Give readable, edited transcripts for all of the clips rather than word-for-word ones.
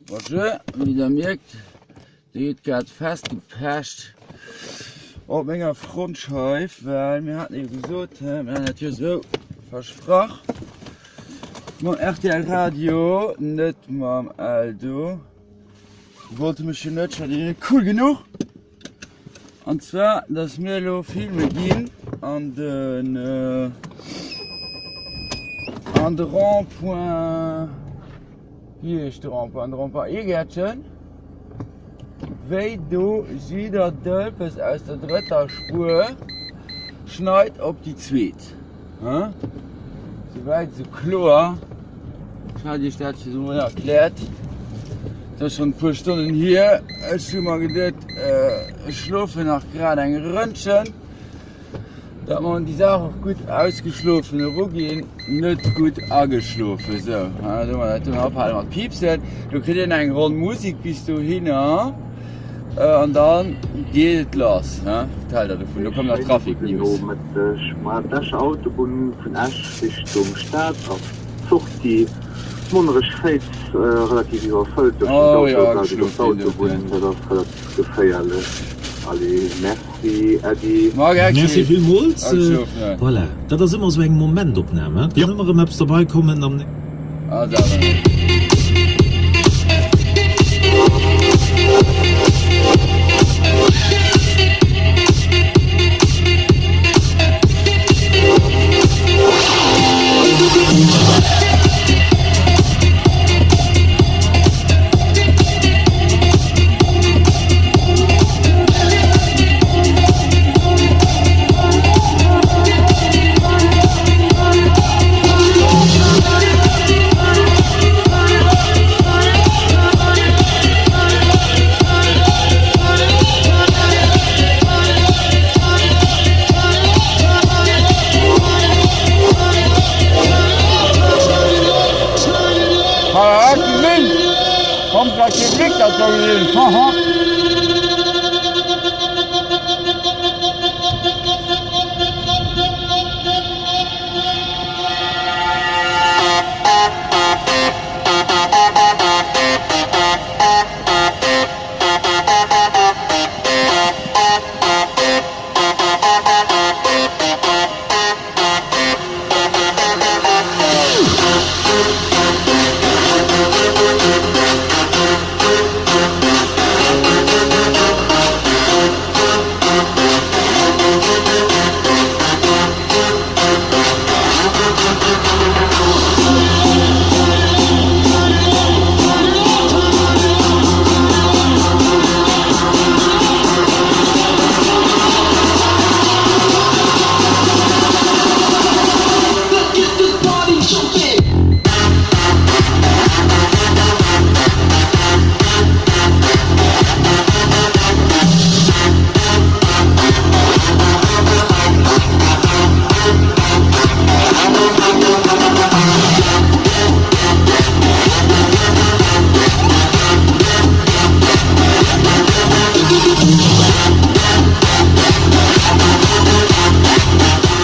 Bonjour, wéi der mierkt, déi huet grad festgepecht op menger Frontscheif, well mir haten jo gesot, mir haten dat jo esou versprach mam rtl Radio, net mam Eldo, wollte mech jo net, ech war deenen net cool genuch. An zwar, dass mir elo filme ginn an den an de Rond-point, wéi heescht de Rond-point, an de Rond-point Eegäertchen, wéi do jidder Dëlpes aus der drëtter Spuer schneit op déi zweet. Souwäit esou kloer. Ech hat iech dat jo mol erkläert. Dat ass schonn e puer Stonnen hier. Ech hu mer geduet, ech schlofen nach grad eng Rëndchen, datt mer un déi Saach och gutt ausgeschlofen eruginn. Net gutt ageschlofen. Sou, do mer dat do ophale mat piipsen. Do kritt een eng Ronn Musek bis dohinner. An dann geet et lass, he? Wat haalt der dovun? Do kommen nach Trafic News. Gudden Nomëtteg. Ma d'Escher Autobunn vun Esch Richtung Stad ass d'Sortie Monnerech-Féiz relativ iwwerfëllt duerch den Autobau op d'Autobunn. Dat ass relativ geféierlech. Allez, merci Äddi. Merci villmools. Voilà, dat ass ëmmer esou eng Momentopnam, he? Et kann ëmmer erëm eppes derbei kommen an.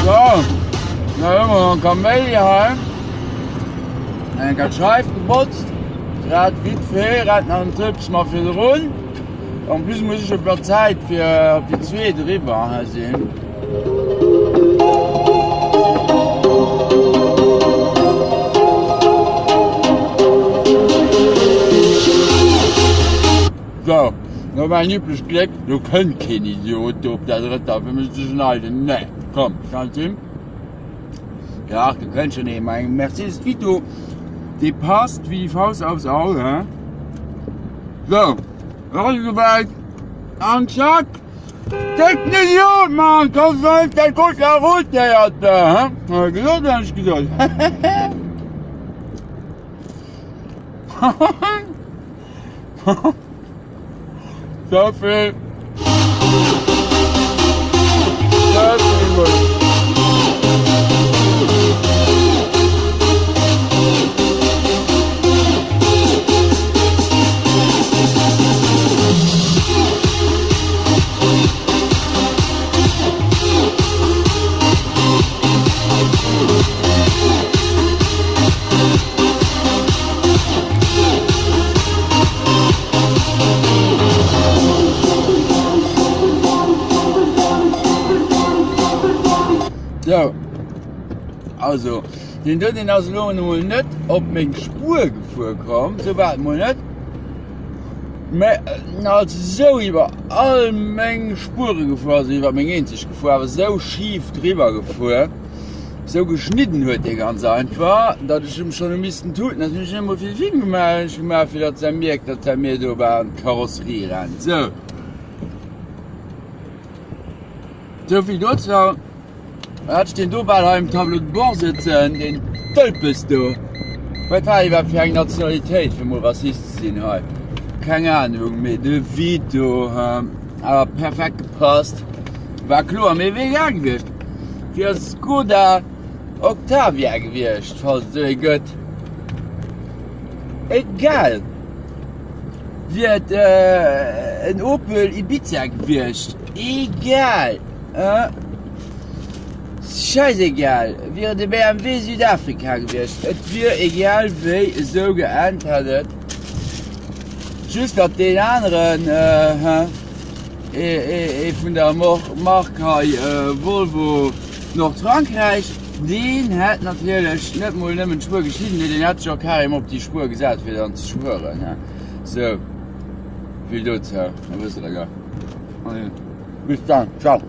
So, da hu mer en Kaméidi hei. Eng Kéier d'Scheif gebotzt, grad vite fait, grad nach en Tëps mat virdrun. En plus muss ech op der Zäit fir op déi zweet eriwwer hei sinn. So, no mäin üblecht Gléck, do kënnt keen Idiot do op der drëtter fir mech ze schneiden. Nee, komm, schneid hin. Ja, do kënnt schon ee, ma eng Mercedes Vito, déi passt wéi die Faust aufs Auge. Hä? So, da ass et souwäit. An zack! Dicken Idiot, Mann! Komm, soll der Code la route, Alter! Hä? Hab ich gesagt oder nicht gesagt? So vill. Also, deen do, deen ass elo emol net op meng Spuer gefuer komm, sou war et mol net, mä en ass esou iwwer all meng Spuere gefuer, also iwwer meng eenzeg gefuer, awer esou schif driwwer gefuer, esou geschnidden huet dee ganz einfach, datt ech em schonn hu missten tuten. Dat hunn ech net emol fir de Film gemaach, hunn ech gemaach, fir datt se mierkt, datt se mir do bal an d'Karosserie rennt. Sou, esou vill dozou. Hat ech deen do bal hei um Tableau de bord sëtzen, deen Tëlpes do. Wat war iwwerhaapt fir eng Nationalitéit, fir mol Rassist ze sinn hei? Keng Ahnung, mee de Vito, awer perfekt gepasst. War kloer, mee wier egal gewiescht. Wier Skoda Octavia gewiescht, falls et esou ee gëtt. Egal. Wier et en Opel Ibiza gewiescht. Egal. Schäisegal, wier et e BMW Südafrika gewiescht, et wier egal wéi esou geend hätt et. Just datt deen aneren, ee vun der Mark hei, Volvo Nordfrankräich, deen hätt natierlech net mol nëmmen d'Spuer geschnidden, mee deen hätt sech och carrément op déi Spuer gesat fir dann ze schueren. Sou vill dozou, da wësst der dat jo. Bis dann, ciao.